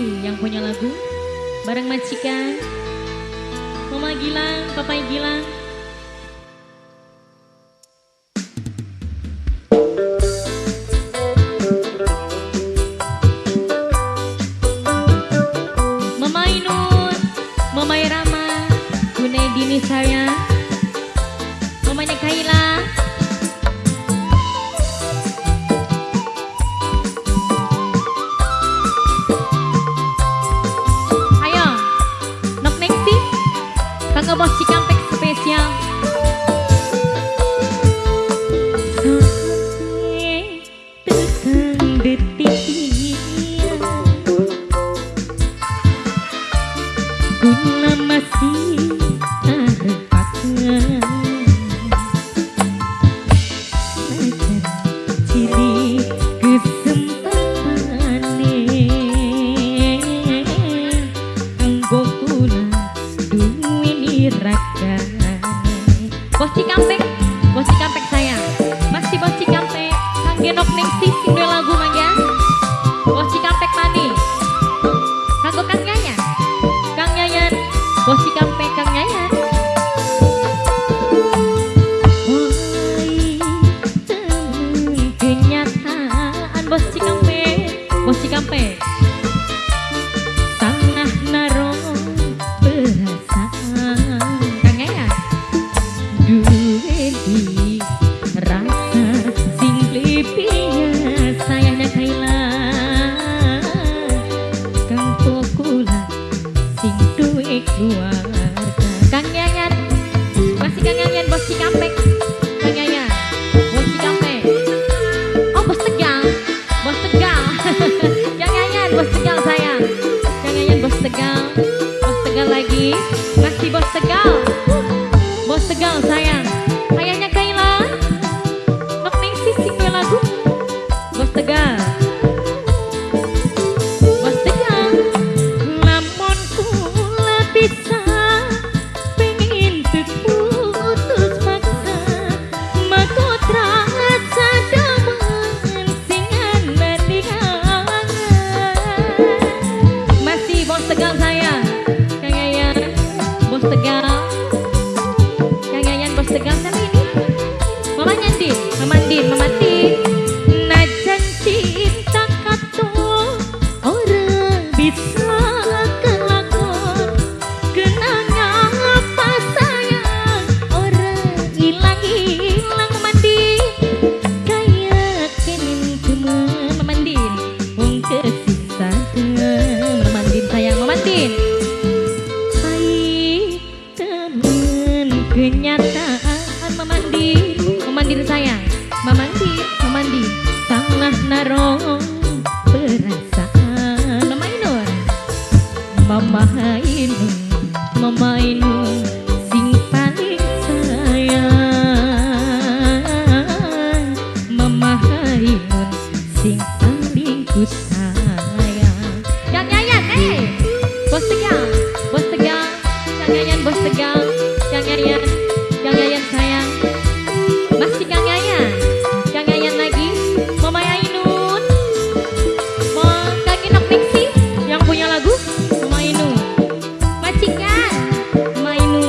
Ningsi yang punya lagu bareng majikan Mama Gilang, Papa Gilang. Mama Inun, Mama Irama, Gunaidini saya, mamanya Kaila. Kanggo Bos Cikampek spesial. Sampai tekan detik gula masih terpakai cilik kesempatane kanggo kula raga. Bos Cikampek, Bos Cikampek sayang. Masih Bos Cikampek, kangge Nok Ningsi sing duwe lagu mangga. Bos Cikampek mani. Kanggo Kang Yayan. Kang Yayan, Bos Cikampek Kang Yayan. Woi, temen kenyataan Bos Cikampek, Bos Cikampek. Tanah naro perasaan duwe rasa sing piye sayangnya Kaila kanggo kula sing duwe keluarga. Kang Yayan, masih Kang Yayan Bos Cikampek. Kang Yayan, Bos Cikampek. Oh, Bos Tegal, Bos Tegal. Kang Yayan, Bos Tegal sayang. Kang Yayan Bos Tegal, Bos Tegal lagi, masih Bos Tegal. Bos Tegal sayang. Ayahnya Kaila. Nok Ningsi sing duwe lagu. Bos Tegal. Bos Tegal. Lamun kula bisa pengin putus paksa maka terasa demen sing ana diangan. Masih Bos Tegal sayang. Kang Yayan, Bos Tegal. Bos Tegal sama ini Mama Nyandin, Mama Din, Mama Din. Najan cinta kato ora bisa kelakon kenangan apa sayang ora ilang-ilang. Mama Din kaya kenin temen Mama Din wong kesisa Mama Din sayang Mama Din. Ai temen kenyataan Mama Din, Mama Din sayang, Mama Din, Mama Din. Salah narong perasaan Mama Inur, Mama Inur, Mama Inur sing paling sayang. Mama Inur sing paling ku sayang. Kang Yayan, Bos Tegal, Bos Tegal, Kang Yayan, Bos Tegal, Kang Yayan. Kang Yayan sayang, masih Kang Yayan, Kang Yayan lagi, Mama Ainun, mau Kang Nok Ningsi yang punya lagu, Mama Ainun, majikan, Mama Ainun.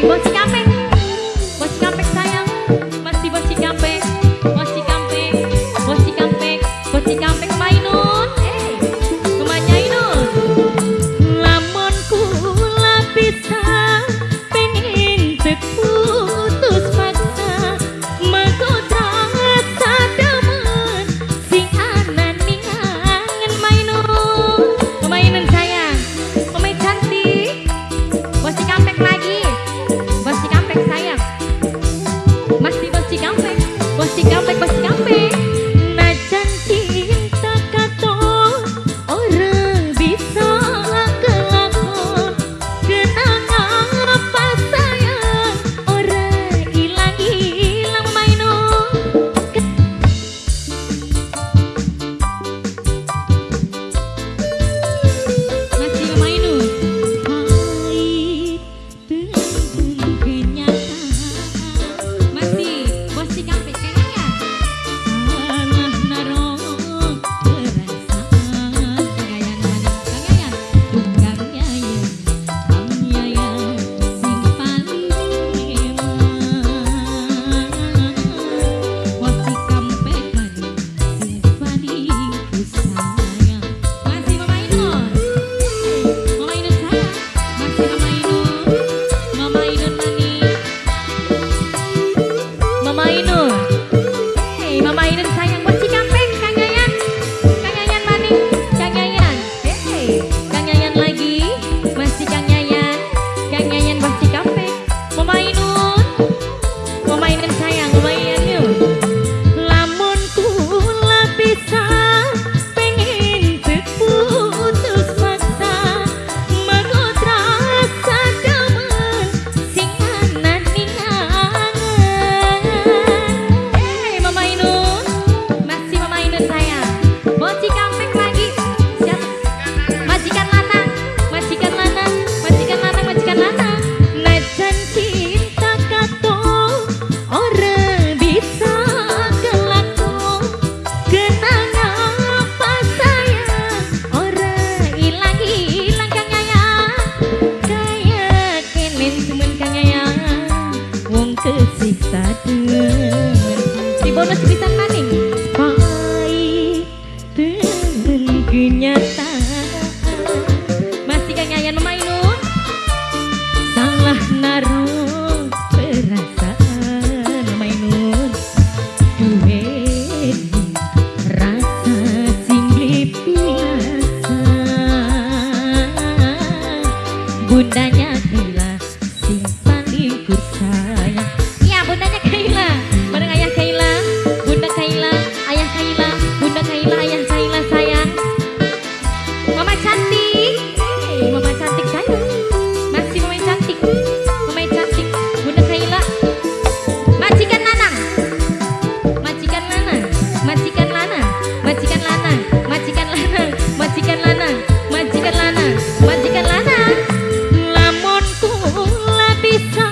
Bos Cikampek, Bos Cikampek sayang, masih Bos Cikampek, Bos Cikampek, Bos Cikampek, Bos Cikampek Mainun, Rumahnya Inun. Lamun kula bisa pengen putus paksa, mengko rasa demen sing ana ning angen Mainun. Mainun sayang, pemain cantik, Bos Cikampek lagi, Bos Cikampek sayang, masih Bos Cikampek, Bos Cikampek, Bos Cikampek. Najan cinta kato ora bisa kelakon, kenangan apa sayang ora ilang-ilang Mainun. Masih Mainun. Pahit tentang kenyataan. Masih Bos Cikampek kayaknya. Salah naruh perasaan. Kang Yayan maning, Kang Yayan. Tukang Yayan, Kang Yayan sing paling eman. Bos Cikampek maning sing paling ku sayang. Masih Mama Inun. Mama Inun sayang. Masih Mama Inun. Mama Inun maning. Mama Inun. Hey, Mama Inun sayang. Bos Cikampek, Kang Yayan. Kang Yayan maning, Kang Yayan. Hey, Kang Yayan lagi. Masih Kang Yayan. Kang Yayan Bos Cikampek. Mama Inun. Mama Inun sayang, Mama Inun yuk. Lamun kula bisa pengen putus paksa, mengko rasa demen sing ana ning angen. Hey, Mama Inun, masih Mama Inun sayang. Bos Cikampek lagi. Siapa? Majikan lanang, majikan lanang, majikan lanang, majikan lanang. Najan cinta kato ora bisa kelakon, kenangan apa sayang ora ilang-ilang Kang Yayan. Kaya kenen temen Kang Yayan, wong kesiksa demen. Di bonus pisan maning. Pahit temen kenyataan. Masih Kang Yayan Mama Inun. Salah naruh perasaan Mama Inun. Duweni rasa sing beli biasa. Bundanya Kaila sing paling ku sayang. Iya, bundanya Kaila bareng ayah Kaila, bunda Kaila, ayah Kaila, bunda Kaila, ayah Kaila sayang. Mama cantik, hey, mama cantik sayang. Masih mama cantik, mama cantik, bunda Kaila. Majikan lanang, majikan lanang, majikan lanang, majikan lanang, majikan lanang, majikan lanang, majikan lanang, majikan lanang. Lamun kula bisa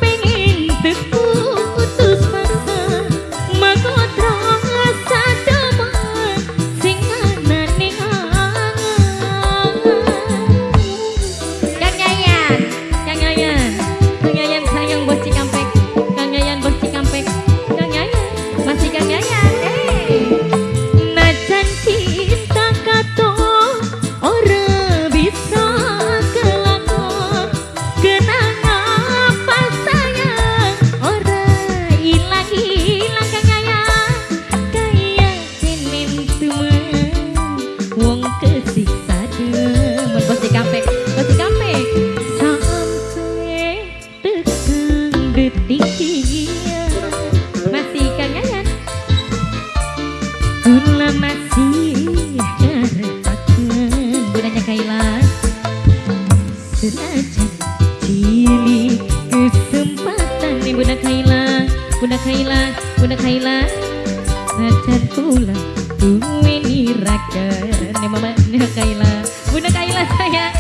pengen putus paksa, mengko rasa demen sing ana ning angen. Kang Yayan, Kang Yayan, Kang Yayan sayang Bos Cikampek, Kang Yayan Bos Cikampek, Kang Yayan, masih Kang Yayan. Hey. Najan cinta kato ora bisa kelakon, kenangan apa sayang ora ilang-ilang Kang Yayan. Kaya kenen temen wong kesiksa demen. Bos Cikampek, Bos Cikampek. Sampai tekan detik iki masih Kang Yayan. Kula masih ngarepaken bundanya Kaila. Senajan cilik kesempatan nih Bunda Kaila, Bunda Kaila, Bunda Kaila. Najan kula duweni raga nih Mama Kaila, Bunda Kaila sayang.